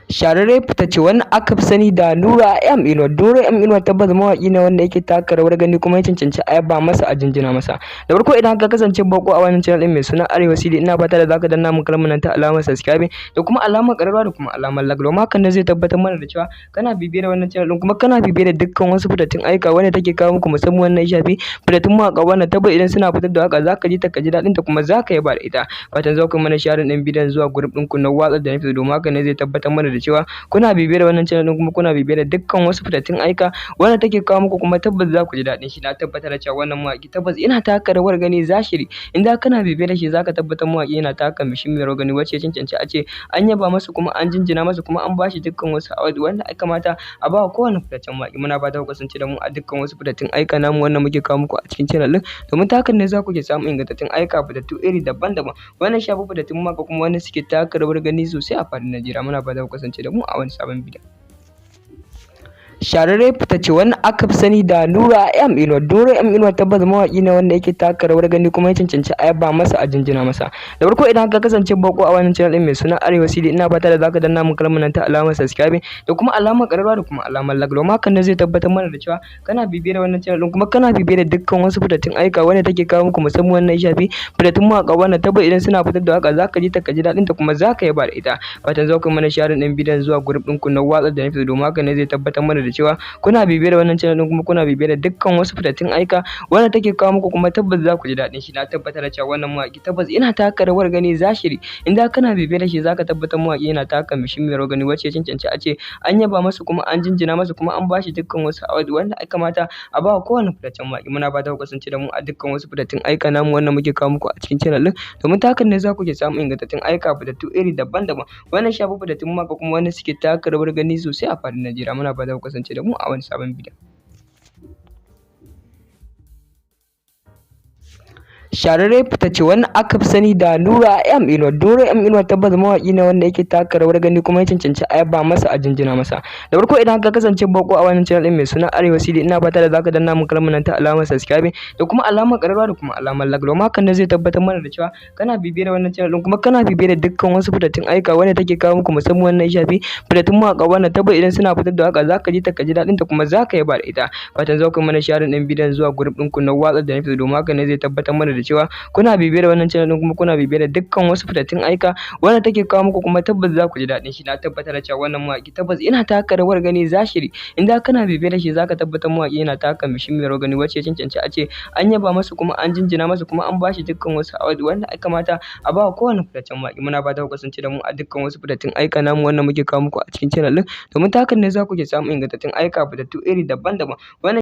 Shahararre fitacce wanda aka fi sani da Nura M Inuwa. Nura M Inuwa tabbas mawaƙi ne wanda yake taka rawar gani kuma ya cancanci a yaba masa, a jinjina masa. Da farko, idan ka kasance bako a wannan channel din mai suna Arewa CD, ina fata da zaka danna mun kalmar nan ta alamar subscribe da kuma alamar ƙararrawa da kuma alamar like, domin hakan ne zai tabbatar mana da cewa kana bibiyar wannan channel din kuma kana bibiyar dukkan wasu fitattun ayyuka wanda take kawo muku, musamman wannan ya shafi fitattun mawaƙa wanda tabbas idan suna fitar da waƙa zaka ji ta, ka ji daɗin ta, kuma zaka yaba da ita. Fatan za ku mana sharing ɗin bidiyon zuwa group ɗinku na WhatsApp da na Facebook, domin hakan ne zai tabbatar mana da cewa kuna bibiyar wannan channel din kuma kuna bibiyar dukkan wasu fitattun ayyuka wanda take kawo muku, kuma tabbas za ku ji daɗin shi. Na tabbatar da cewa wannan mawaƙi tabbas yana taka rawar gani zahiri. In da kana bibiyar da shi, zaka tabbatar mawaƙi yana taka muhimmiyar rawar gani wacce ya cancanci a ce an yaba masa, kuma an jinjina masa, kuma an bashi dukkan wasu award wanda ya kamata a ba kowane fitaccen mawaƙi. Muna fata ku kasance da mu a dukkan wasu fitattun ayyuka namu wanda muke kawo muku a cikin channel din, domin ta hakan ne za ku ke samun ingantattun ayyuka fitattu iri daban-daban wannan shafi fitattun mawaka kuma wanda suke taka rawar gani sosai a faɗin Najeriya. Muna fata ku kasance da mu a wani sabon bidiyon. Shahararre fitacce wanda aka fi sani da Nura M Inuwa. Nura M Inuwa tabbas mawaƙi ne wanda yake taka rawar gani kuma ya cancanci a yaba masa, a jinjina masa. Da farko, idan ka kasance bako a wannan channel din mai suna Arewa CD, ina fata da zaka danna mun kalmar nan ta alamar subscribe da kuma alamar ƙararrawa da kuma alamar like, domin hakan ne zai tabbatar mana da cewa kana bibiyar wannan channel din kuma kana bibiyar dukkan wasu fitattun ayyuka wanda take kawo muku, musamman wannan ya shafi fitattun mawaƙa wanda tabbas idan suna fitar da waƙa zaka ji ta, ka ji daɗin ta, kuma zaka yaba da ita. Fatan za ku mana sharing ɗin bidiyon zuwa group ɗinku na WhatsApp da na Facebook, domin hakan ne zai tabbatar mana da cewa kuna bibiyar wannan channel din kuma kuna bibiyar dukkan wasu fitattun ayyuka wanda take kawo muku, kuma tabbas za ku ji daɗin shi. Na tabbatar da cewa wannan mawaƙi tabbas yana taka rawar gani zahiri. In da kana bibiyar da shi, zaka tabbatar mawaƙi yana taka muhimmiyar rawar gani wacce ya cancanci a ce an yaba masa, kuma an jinjina masa, kuma an bashi dukkan wasu award wanda ya kamata a ba kowane fitaccen mawaƙi. Muna fata ku kasance da mu a dukkan wasu fitattun ayyuka namu wanda muke kawo muku a cikin channel din, domin ta hakan ne za ku ke samun ingantattun ayyuka fitattu iri daban-daban wannan shafi fitattun mawaka kuma wanda suke taka rawar gani sosai a faɗin Najeriya. Muna fata ku kasance da mu a wani sabon bidiyon. Shahararre fitacce wanda aka fi sani da Nura M Inuwa. Nura M Inuwa tabbas mawaƙi ne wanda yake taka rawar gani kuma ya cancanci a yaba masa, a jinjina masa. Da farko, idan ka kasance bako a wannan channel din mai suna Arewa CD, ina fata da zaka danna mun kalmar nan ta alamar subscribe da kuma alamar ƙararrawa da kuma alamar like, domin hakan ne zai tabbatar mana da cewa kana bibiyar wannan channel din kuma kana bibiyar dukkan wasu fitattun ayyuka wanda take kawo muku, musamman wannan ya shafi fitattun mawaƙa wanda tabbas idan suna fitar da waƙa zaka ji ta, ka ji daɗin ta, kuma zaka yaba da ita. Fatan za ku mana sharing ɗin bidiyon zuwa group ɗinku na WhatsApp da na Facebook, domin hakan ne zai tabbatar mana da cewa kuna bibiyar wannan channel din kuma kuna bibiyar dukkan wasu fitattun ayyuka wanda take kawo muku, kuma tabbas za ku ji daɗin shi. Na tabbatar da cewa wannan mawaƙi tabbas yana taka rawar gani zahiri. In da kana bibiyar da shi, zaka tabbatar mawaƙi yana taka muhimmiyar rawar gani wacce ya cancanci a ce an yaba masa, kuma an jinjina masa, kuma an bashi dukkan wasu award wanda ya kamata a ba kowane fitaccen mawaƙi. Muna fata ku kasance da mu a dukkan wasu fitattun ayyuka namu wanda muke kawo muku a cikin channel din, domin ta hakan ne za ku ke samun ingantattun ayyuka fitattu iri daban-daban wannan.